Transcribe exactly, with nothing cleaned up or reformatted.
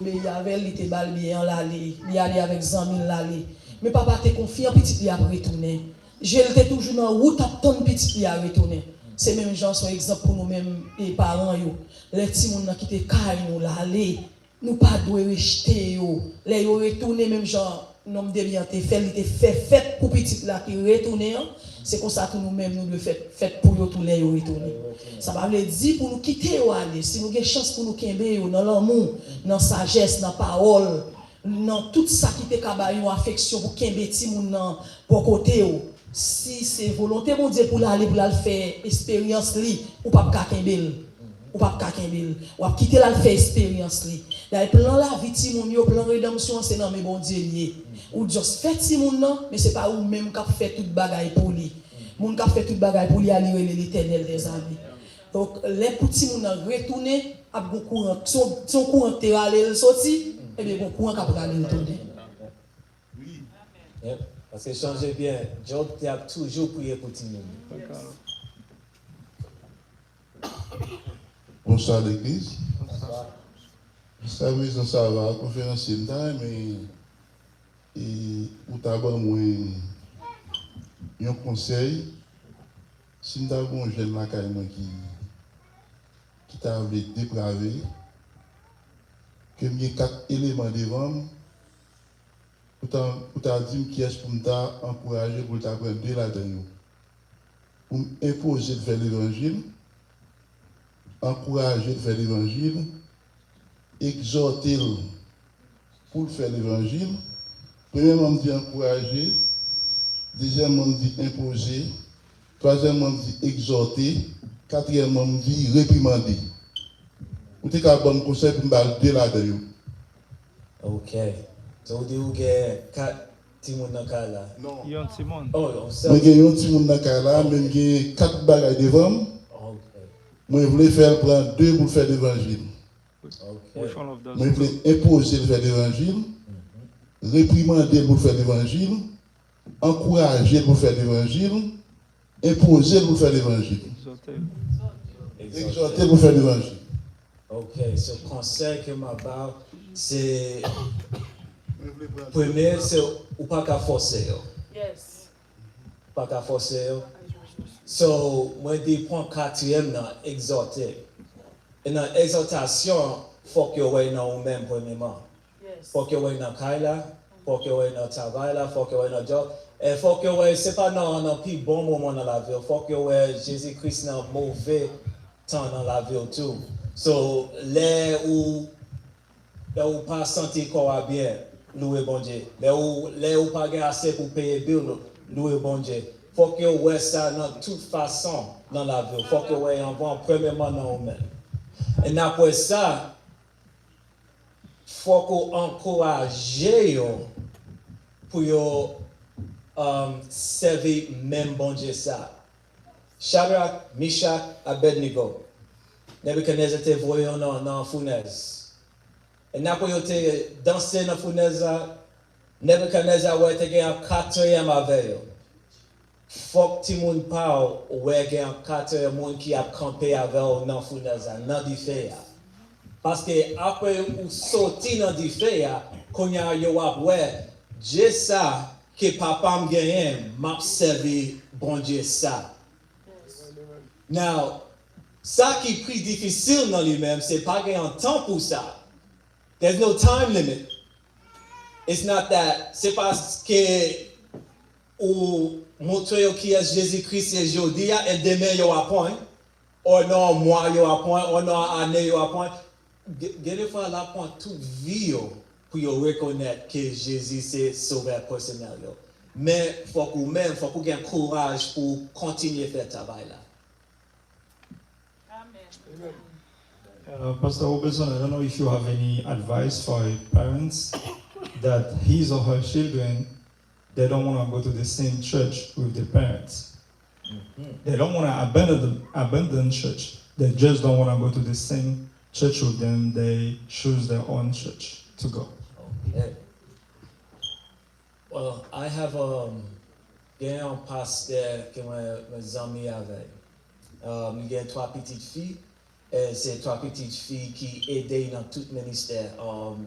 obeyi avè l, li te ba l biyè an, l ale. Li ale avèk zanmi l, l ale. Men papa te konfyan pitit li ap retounen. Je l te toujou nan wout ap tann pitit li a retounen. Se menm jan, se yon egzanp pou nou menm, e paran yo. Lè timoun nan kite kay nou, l ale, nou pa dwe rejte yo. Lè yo retounen, menm jan nonm Debyan te fè, li te fè fèt pou pitit la ki retounen an, se konsa tou nou menm nou dwe fèt, fèt pou yo tou lè yo retounen. Sa pa vle di pou nou kite yo ale. Si nou gen chans pou nou kenbe yo nan lanmou, nan sajès, nan pawòl, nan tout sa ki te ka ba yon afeksyon pou kenbe timoun nan bò kote w. Si se volonte Bondye pou l ale, pou l al fè esperyans li, ou p ap ka kenbe l. Ou p ap ka kenbe l. W ap kite l al fè esperyans li. Dayè, plan lavi timoun yo, plan redanmsyon an, se nan men Bondye l ye. Ou just fè timoun nan, men se pa ou menm k ap fè tout bagay pou li. Moun k ap fè tout bagay pou li a, li rele Letènèl dèzame. Donk, lè pou timoun nan retounen, ap gon kouran. Se yon, se yon kouran k te rale l soti, ebyen, gon kouran k ap rale l tounen. Yep. Paske sonje byen, Job te ap toujou priye pou timoun. Bonswa legliz. Sa mezon sa va konferansye, m ta renmen e, ou ta ban mwen yon konsèy. Si m ta gen yon jèn lakay mwen ki, ki ta vle deprave, ke m gen kat eleman devan m, ou ta, ou ta di m kiyès pou m ta ankouraje pou l ta pran de ladan yo. Pou m enpoze l fè levanjil, ankouraje l fè levanjil, egzòte l pou l fè levanjil. Premyèman, m di ankouraje, dezyèmman, m di enpoze, twazyèmman, m di egzòte, katriyèmman, m di reprimande. Ou te ka ban m konsèy pou m ba l de ladan yo. Ok. So, ou di ou gen kat timoun nan kay la? Non. Yon timoun. Oh, yon sèl. Mwen gen yon timoun nan kay la, men m gen kat bagay devan m. Ok. Mwen vle fè l pran de pou l fè levanjil. Ok. Which one of those Mwen vle two? Enpoze l fè levanjil, reprimande l pou l fè levanjil, ankouraje l pou l fè levanjil, enpoze l pou l fè levanjil, Egzòte. egzòte l pou l fè levanjil. Ok, so konsèy ke m ap ba w, se premye, se ou pa ka fòse yo. Yes. Ou pa ka fòse yo. So, mwen di pran katriyèm nan, egzòte. E nan egzòtasyon, fòk yo wè nan ou menm premyèman. Yes. Fòk yo wè nan kay la, fòk yo wè nan travay la, fòk yo wè nan djòb. E fòk yo wè, se pa nan, nan pi bon moman nan lavi w, fòk yo wè Jezi Kris nan move tan nan lavi w tou. So, lè ou, lè ou pa santi kò w a byen, louwe Bondye. Lè ou, lè ou pa gen ase pou peye bil, louwe Bondye. Fòk yo wè sa nan tout fason nan lavi w. Fòk yo wè anvan, premyèman nan ou menm. E apre sa, fòk ou ankouraje yo pou yo um, sèvi menm Bondye sa. Chadrak, Michak, Abednego. Nebikadneza te voye yo nan, nan founèz. E apre yo te danse nan founèz la, Nebikadneza wè te gen yon katriyèm avè yo. Fòk timoun pa w wè gen yon katriyèm moun ki ap kanpe avè w nan founèz la, nan dife a. Paske apre ou soti nan dife a, kounye a yo ap wè, Dye sa ke papa m genyen, m ap sèvi Bondye sa. Now, sa ki pi difisil nan li menm, se pa gen yon tan pou sa. There's no time limit. It's not that, se pa ke ou montre yo kiyès Jezi Kris ye jodi a, e demen yo aprann, o nan mwa yo aprann, o nan ane yo aprann. Gen, gen de fwa l ap pran tout vi yo pou yo rekonèt ke Jezi se Sovè pèsonèl yo. Men fòk ou menm, fòk ou gen kouraj pou w kontinye fè travay la. Amen. Uh, Pastor Robertson, I don't know if you have any advice for parents that his or her children, they don't want to go to the same church with the parents. They don't want to abandon, abandon church. They just don't want to go to the same church with them. They choose their own church to go. Okay. Well, I have um, gen yon pastè ke mwen, mwen zanmi avè l. Um, li gen twa pitit fi. E se twa pitit fi ki ede nan tout ministè. Um,